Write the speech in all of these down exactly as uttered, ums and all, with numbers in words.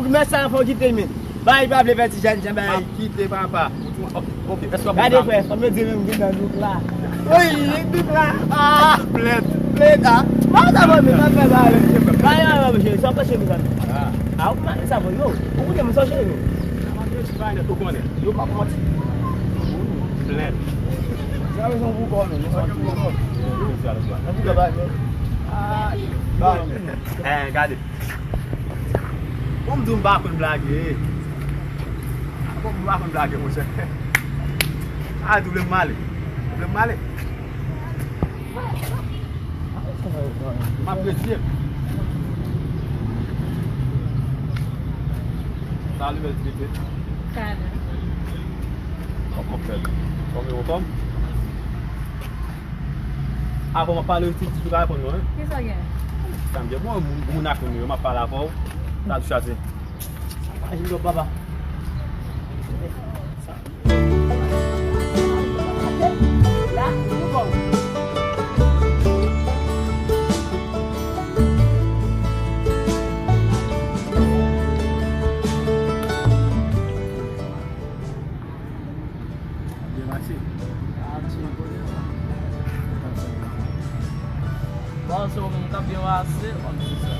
ou mèt sa fò kite men. Bay pa vle fè ti jèn jan bay. Kite papa. Ok, ok. Èske w ap... Gade frè, fanm yo di menm gen nan douk la. Wi, li douk la. Ah, plèt. Plèt, ah. Mwen sa bon, men sa fè ba. Bay la, mwen cheri, sa fè cheri sa. Ah, ou pa sa bon yo. Ou koute mwen sa cheri yo. Ou konnen. Yo pa manti. Plèt. Sa rezon pou kò men. An tou ka bay men. Ah, bay men. Eh, gade. Bon, m di w m pa konn blage. Bon, m pa konn blage, monchè. A di w vle m ale. Ou vle m ale? M ap retire. Salut, bèl ti tete. Salut. Kòman w fè? Kòman w fè? Avan m ap pale, ti, ti, ti ka reponn mwen, wi. Kisa w gen? Sa m gen. Bon, moun, moun ak moun yo, m ap pale avè w. Sa tou chaje. Sa pa jil papa. La, nou bon. Byen pase. Bon, se ou menm k ap byen pase, kòm se sa.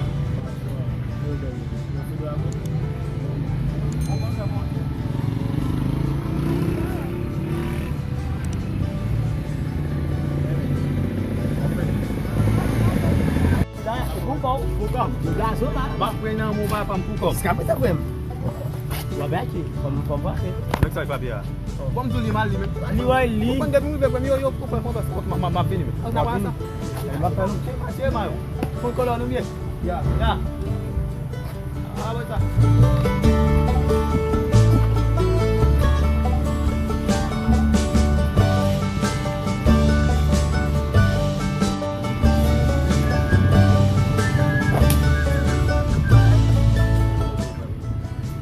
La, pou kò w, pou kò m. Gazo la. M ap pran nan men w, papa m, pou kò m. Jiskaprezan, frè m. W ap achte, kòm, kòm frape. Nèg sa, frape a. Bon, m di w li mal, li menm. Li wè li. Ou konn depi m rive, premye yo, yo, yo pran konfyans, m, m, m ap vini, men. Ou ka wè sa? M ap fè nou. Che, che, mayo. Fon kolòn ou byen? Ya. Ya. A, wè sa.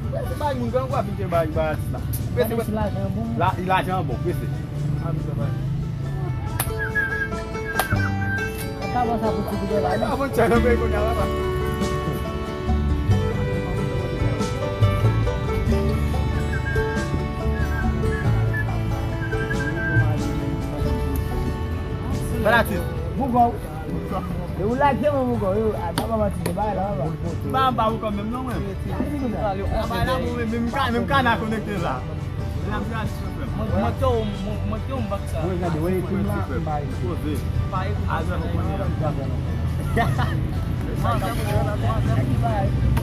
Prese bay moun, gran gwa vin te bay, bay atis la. Prese, prese. Lajan bon. La, lajan bon, prese. Sa bon sa pou ti goumen la. Sa bon, tchè, nan peyi kounye a, papa. Fanatik. Bougon. E ou lage mwen, Bougon. Yo, a, pa manti, se bagay la, papa. Ba, ba, ou kanmenm, non, mwen. Aba la, mwen, menm, menm ka, menm ka nan konekte la. Mwen, mwen te yon, mwen, mwen te yon bak sa. Mwen gade, wè, ekrim la, m bay. Poze. Pa ekrim la.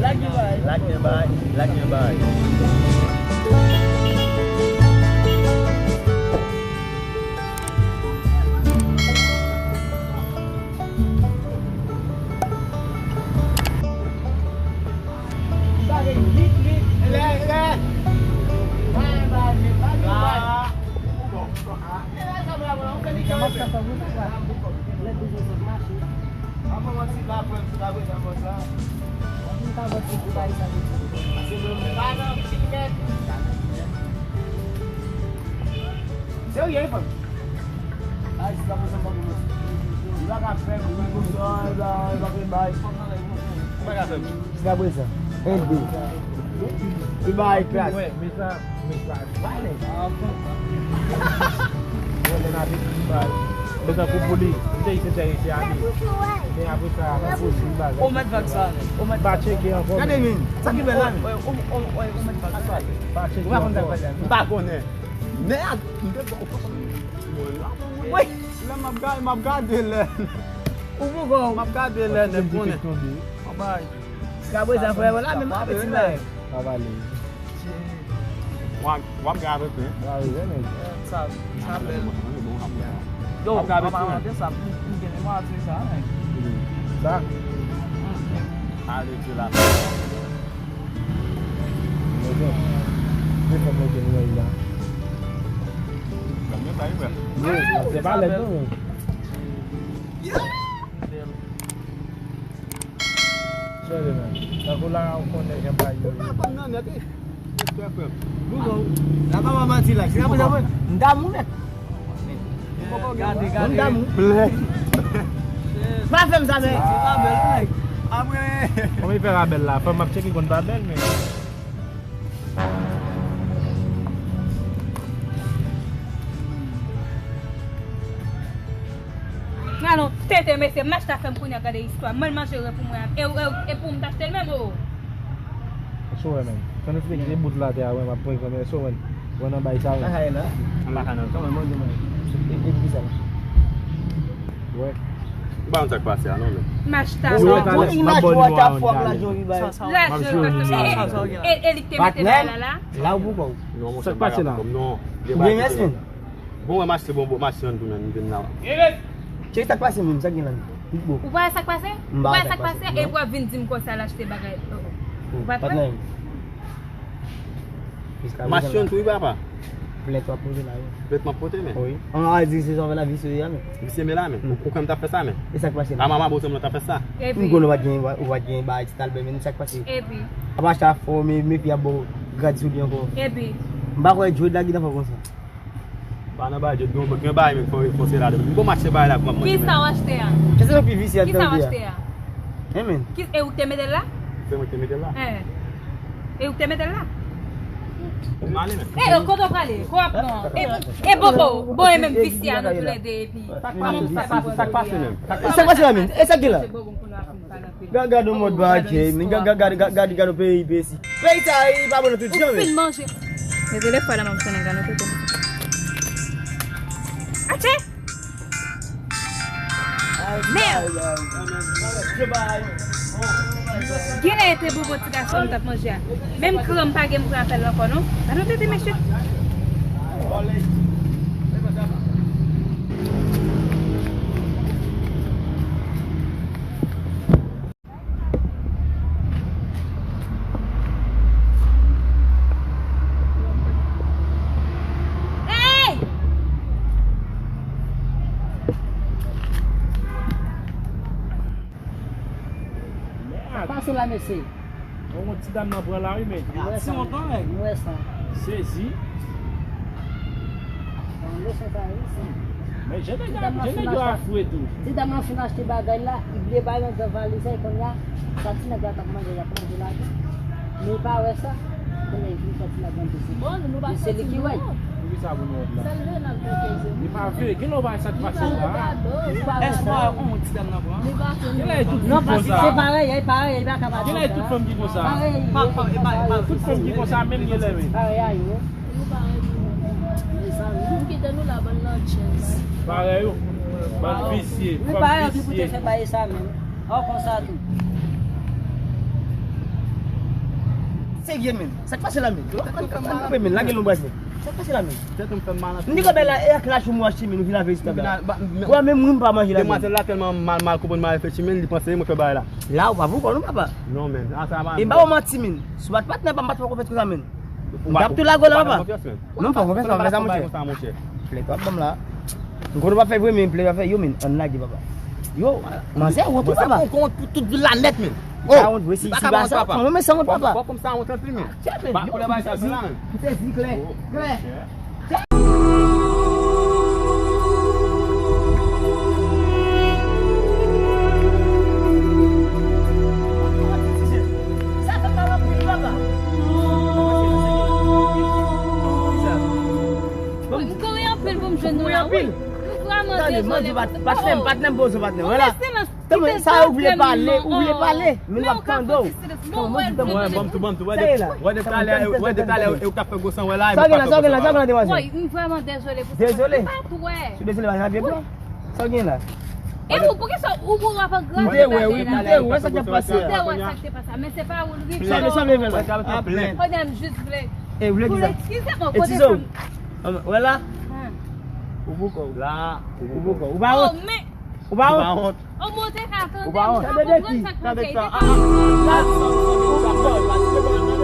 Lage bay. Lage bay. Lage bay. Serye, fanm. Ay, si sa pou sa, m pa pou mwen. Li pa ka fè m, li konsa, li pa, li pa fè bay. Ou pa ka fè m. Jiskaprezan, N B. Li bay klas. Wè, men sa, men sa, bay nèg. Mwen, men apre, li bay. Men tankou pou li, m te enterese a li. Men apre sa, m poze li bagay. Ou mèt vag sa, ou mèt vag sa. Pa tcheke ankò. Gade, men, sa ki bèl la, men. Ou mèt vag sa. Pa tcheke ankò. M pa konnen. Mèd! M te fè w konprann. Wi! Lè m ap gade, m ap gade lè. Ou pou kò w. M ap gade lè nèg konnen. Mwen bay. Jiskaprezan, frè, wè la, men m ap ti bay. Pa pale. W ap, w ap gade avèk mwen. Gade avèk mwen. Sa, sa bèl. Yo, m ap gade sa, m, m gen memwa de sa, nèg. Sa? Ale, di la. Mwen gen, gen fòm mwen gen mwen la. Mwen pa yon. Yo, se pa lèd non, men. Sere, men. Tankou la, ou konnen jan bagay yo ye. Ou pa konn nan nèt, wi. Respè, frè m. Nou bon. La pa manti la. Si la pou sa, m damou nèt. Gade, gade. M damou. Pa fè m sa, men. Ti pa bèl, wi. Apre. Kòman li fè pa bèl la? Fanm ap tcheke konn pa bèl, men. Alon, tete, mesye, m achte afè m kounye a, gade istwa. Mwen manje ren pou mwen. E, e, e pou m t achte l menm, o. Èske w wè, men? Fè nou fleksi bout la tè a, wè, m ap pran kanmenm. Èske w wè? Wè nan bay sa, wè. Anba kanal. Kòman, mwen, mwen. E, e pou ki sa la? Wè. Ou pa konn sa k pase a, non, men. M achte afè. Ou wè talè, m ap ba w nimewo a yon talè. Lajan, e, e, e li k te mete bay la, la. La ou pou kò w. Non, monchè, m pa gen kòb, non. Ou gen mès, men. Bon, wè, m achte bon, bon, m achte yon tou, men, m vin la. Cheri, sa k pase menm? Sa k gen la menm? Bon. Ou pa wè sa k pase? Ou pa wè sa k pase? Epi w ap vin di m konsa l achte bagay. Ou pa t wè? M achte yon tou, wi, papa. Plent w ap pote la, wi. Plent m ap pote, men. Wi. An, a di se sa w fè la, visye a, men. Visye, men la, men. Ou, ou kwè m t ap fè sa, men? E sa k pase la? A, manman, bon, se mwen t ap fè sa. Epi? M konnen w pa t gen, w pa t gen bagay ti talbè, men sa k pase? Epi? Ap achte afè, men, men fi ap ba w grad sou li ankò. Epi? M pa kwè Joe la gentan fè w konsa. Pa nan bagay, gen, gen bagay menm fò, fò se ladan. M bon mache bagay la pou m ap manje. Kisa w achte a? Kisa w pi visye a? Kisa w achte a? Hein, men. Ki, e ou k te mete l la? Se mwen ki te mete l la. Hein. E ou k te mete l la? M ale menm. E, e, kote w prale? Kwa pran? E, e bobo, bon, e menm visye a nou toulède epi. Sa k pase, sa k pase, sa k pase menm? Sa k pase la menm? E sa k gen la? Gad, gad yon mòd bagay, men gad, gad, gad, gad, gad yon peyi, peyi. Peyi sa, e pa bon nan tout jan, men. Ou fin manje. Leve lè fwa la, m ap sonnen gade kote. Atchè! Mèd! Genlè e te bobo ti gason m t ap manje a. Menm kran m pa gen m pran apèl ankò, non. Gade yon tete mesye. Hey! Sa k pase la, mesye? Yon ti dam nan pran la, wi, men. Ti lontan, nèg. Nou wè sa. Sezi. Bon, leson sa, wi, se. Men jan nèg yo afwe tou. Ti dam nan fin achte bagay la, li bliye bay nan valiz la, e kounye a, sa ti nèg la t ap manje, l ap manje la tou. Men li pa wè sa. Kounye a, li vin fè ti nèg nan pisi. Bon, nou pa fè ti nou. Se li ki wè. Poukisa pou nou wont la? Sèl Leonard ki peze nou. Li pa vre. Genlè w pa wè sa k pase la. Èske w pa wè yon ti dam nan pran? Genlè e tout fanm konsa. Non, paske se parèy, e parèy, e pa ka pase. Genlè e tout fanm ki konsa. Parèy, pa, pa, e pa, e pa. Tout fanm ki konsa, menm genlè, men. Parèy a yo. Nou parèy nou menm. Mezanmi, nou kite nou la, bann nan chèz. Parèy yo. Bann visye, fanm visye. Wi, parèy yo ki pou te fè bagay sa menm. An konsa tou. Serye, men. Sa k pase la, men? Koupe, men. Lage lonbraz, men. Sa k pase la, men? Tèt ou fè m mal. M di kòbèy la, e ak lach ou mwen achte, men, nou vin avè istwa la. Wè, menm moun pa manje la, men. Demwazèl la tèlman mal, mal konprann, mal reflechi, men, li panse mwen fè bagay la. La, ou pa pou kò, non, papa. Non, men. A, sa pa. E m pa ou manti, men. Si w pa t patnè pa m, m pa t fè w konfyans konsa, men. M t ap tou lage w la, papa. Non, m fè w konfyans, papa, fè sa, monchè. Plent w ap ban m la. M konnen w ap fè vre, men plent w ap fè. Yo, men, ann lage, papa. Yo, manzè wont, wi, papa. Ou kont pou tout vil la nèt, men. Sa wont, wi, si, si pa sa, fanm, men sa wont, papa. Fò konn sa wont anpil, men. Pa koulè bay sa fè la, men. M sezi, klè, klè. Nou vrèman dezole. Patnè m, patnè m, poze patnè m. Vwala. Tande, sa ou vle pale, ou vle pale. Men m ap tande w. Tande, ban m tou, ban m tou. Wè de talè, wè de talè, e ou k ap fè gwo san wè la. Sa gen la, sa gen la, sa gen la, demwazèl? Woy, m vrèman dezole pou sa. Dezole? M pa t wè. Ou dezole pa nan pye blan? Sa gen la? E ou, poukisa ou, ou ap grate? M te wè, wi, m te wè sa k t ap pase a. M te wè sa k te pase a, men se pa ou l rive. Sa vle, sa vle fè la? Kounye a m jis vle. E, vle ki sa? Pou l eskize mwen, kote sa m. Wè la? Ou pou kò w. La, ou pou kò w. Ou pa wont? Ou pa wont? Ou pa wont? Ou pa wont? Ou pa wont? Tande de ki? Tande sa. Ah, ah, ah.